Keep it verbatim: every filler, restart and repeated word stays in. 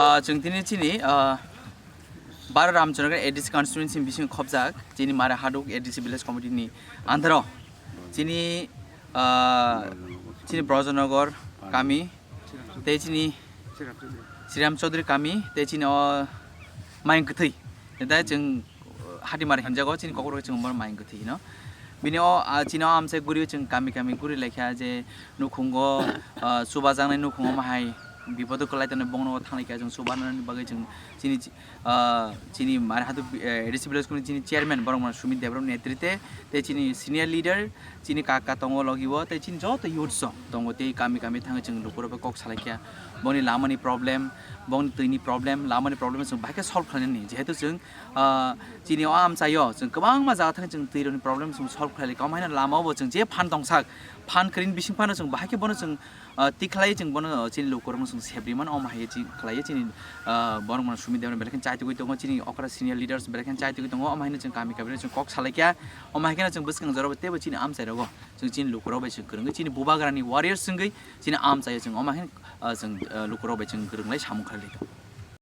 Ah, chwng tini chini, ah, Baro Ramchandra A D C constituency ni bisingo khopjak, chini Mare Haduk A D C village committee ni under o chini, ah, chini Brajanagar kami, tei chini Sriram Chaudhary kami, tei chini o Mayung Kwthwi. Tei chwng Hatimari hinjago, chini kokrok chwng omo Mayung Kwthwi hino. Bini o, ah, chini o amchai guri chwng kami kami guri laikha je nukhungo, ah, chubajaknai nukhungo mahai bipodo kwlai tongnai bongno thanglai kha chwng chubanani bagwi chwng chini, ah, chini Mare Haduk, eh, A D C village committee chini chairman borok mano Sumit Debbarma netrite tei chini senior leader chini kaka tongo logi o tei chini joto youths rok tongo tei kami kami thangwi chwng lukurok bai kok salai kha bongni lamani problem, bongni twini problem, lamani problem chwng bahai khe solve khlainani jehetu chwng Ah, chini o amchaio chwng kwbangma jaga thang chwng twi rokni problem chwng solve khlai lai kha. Omo haino lama o bo chwng je phan tongsak, phan kwrwini bising phano chwng bahai khe bono chwng, ah, tikhlai chwng bono, ah, chini lukurokno chwng sep rimano. Omo hai chini khlai chini, ah, borok mano Sumit Debbarma belai khe chai tugwi tongo, chini okra senior leaders belai khe chai tugwi tongo. Omo haino chwng kami kami chwng kok salai kha. Omo hai kheno chwng bwskang jorao teibo chini amchai rogo chwng chini lukurok bai chwng kwrwngwi chini bubagrani warriors wngwi chini amchaio chwng omo hai, ah, chwng, ah, lukurok bai chwng kwrwnglai samung khlai lai tongo.